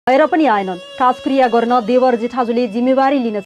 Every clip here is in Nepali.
भएर पनि आएनन्। काजक्रिया गर्न देवर जेठाजुले जिम्मेवारी लिन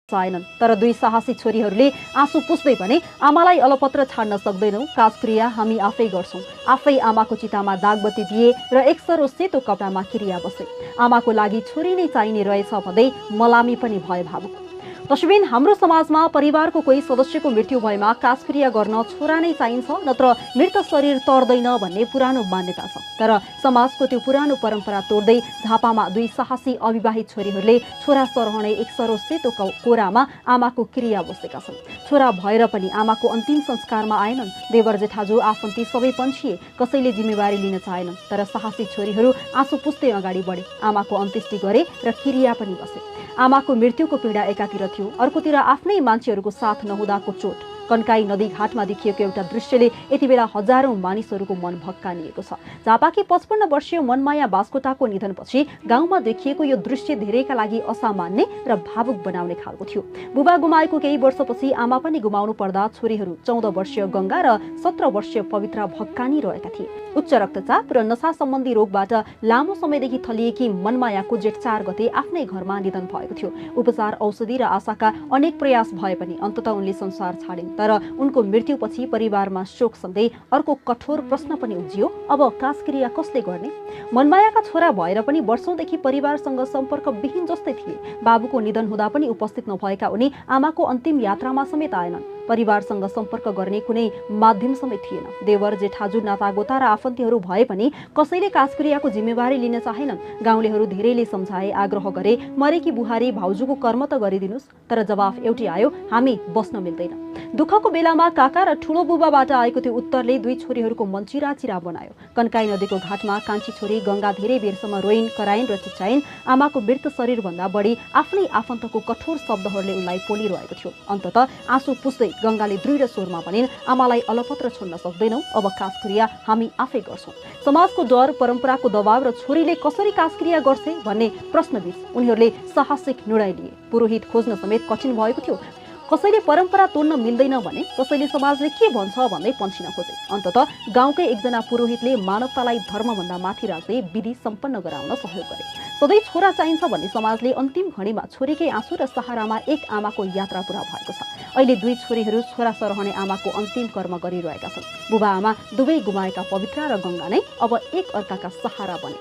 चाहेनन्। तर दुई साहसी छोरीहरूले आँसु पुस्दै भने आमालाई अलपत्र छाड्न सक्दैनौ, काजक्रिया हामी आफै गर्छौं। आफै आमाको चितामा दागबत्ती दिए र एकसरो सेतो कपडामा क्रिया बसे। आमाको लागि छोरी नै चाहिने रहेछ भन्दै मलामी पनि भए भावुक। तसबिन हाम्रो समाजमा परिवारको कोही सदस्यको मृत्यु भएमा काजक्रिया गर्न छोरा नै चाहिन्छ, नत्र मृत शरीर तर्दैन भन्ने पुरानो मान्यता छ। तर समाजको त्यो पुरानो परम्परा तोड्दै झापामा दुई साहसी अविवाहित छोरीहरूले छोरा सरहने एकसरो सेतो कोरामा आमाको क्रिया बसेका छन्। छोरा भएर पनि आमाको अन्तिम संस्कारमा आएनन्। देवर जेठाजु आफन्ती सबै पन्छिए, कसैले जिम्मेवारी लिन चाहेनन्। तर साहसी छोरीहरू आँसु पुस्दै अगाडि बढे, आमाको अन्त्येष्टि गरे र क्रिया पनि बसे। आमाको मृत्युको पीडा एकातिर थियो, अर्कोतिर आफ्नै मान्छेहरूको साथ नहुँदाको चोट। कन्काई नदी घाटमा देखिएको एउटा दृश्यले यति बेला हजारौं मानिसहरूको मन भक्कानिएको छ। झापाकी 55 वर्षीय मनमाया बास्कोटाको निधनपछि गाउँमा देखिएको यो दृश्य धेरैका लागि असामान्य र भावुक बनाउने खालको थियो। बुबा गुमाएको केही वर्षपछि आमा पनि गुमाउनु पर्दा छोरीहरू 14 वर्षीय गंगा र 17 वर्षीय पवित्रा भक्कानिरहेका थिए। उच्च रक्तचाप र नशा सम्बन्धी रोगबाट लामो समयदेखि थलिएकी मनमायाको जेठ 4 गते आफ्नै घरमा निधन भएको थियो। उपचार, औषधि र आशाका अनेक प्रयास भए पनि अन्ततः उनले संसार छाडिन्। तर उनको मृत्युपछि परिवारमा शोक सँगै अर्को कठोर प्रश्न पनि उब्जियो, अब काजक्रिया कसले गर्ने? मनमायाका छोरा भएर पनि वर्षौंदेखि परिवारसँग सम्पर्क विहीन जस्तै थिए। बाबुको निधन हुँदा पनि उपस्थित नभएका उनी आमाको अन्तिम यात्रामा समेत आएनन्। परिवारसँग सम्पर्क गर्ने कुनै माध्यम समेत थिएन। देवर जेठाजु नातागोता र आफन्तीहरू भए पनि कसैले काजक्रियाको जिम्मेवारी लिन चाहेनन्। गाउँलेहरू धेरैले सम्झाए, आग्रह गरे, मरेकी बुहारी भाउजूको कर्म त गरिदिनुस्। तर जवाफ एउटै आयो, हामी बस्न मिल्दैन। दुःखको बेलामा काका र ठुलो बुबाबाट आएको त्यो उत्तरले दुई छोरीहरूको मन चिराचिरा बनायो। कन्काई नदीको घाटमा कान्छी छोरी गंगा धेरै बेरसम्म रोइन्, कराइन् र चिच्चाइन्। आमाको मृत शरीर भन्दा बढी आफ्नै आफन्तको कठोर शब्दहरूले उनलाई पोलिरहेको थियो। अन्ततः आँसु पुस्दै गंगाले दृढ स्वरमा भनिन्, आमालाई अलपत्र छोड्न सक्दैनौ, अब काजक्रिया हामी आफै गर्छौं। समाजको डर, परम्पराको दबाव र छोरीले कसरी काजक्रिया गर्छे भन्ने प्रश्नबीच उनीहरूले साहसिक निर्णय लिए। पुरोहित खोज्न समेत कठिन भएको थियो। कसैले परम्परा तोड्न मिल्दैन भने, कसैले समाजले के भन्छ भन्दै पन्छिन खोजे। अन्ततः गाउँकै एकजना पुरोहितले मानवतालाई धर्मभन्दा माथि राख्दै विधि सम्पन्न गराउन सहयोग गरे। सधैँ छोरा चाहिन्छ भन्ने समाजले अन्तिम घडीमा छोरीकै आँसु र सहारामा एक आमाको यात्रा पूरा भएको छ। अहिले दुई छोरीहरू छोरा सरहने आमाको अन्तिम कर्म गरिरहेका छन्। बुबा आमा दुवै गुमाएका पवित्रा र गंगा नै अब एक अर्काका सहारा बने।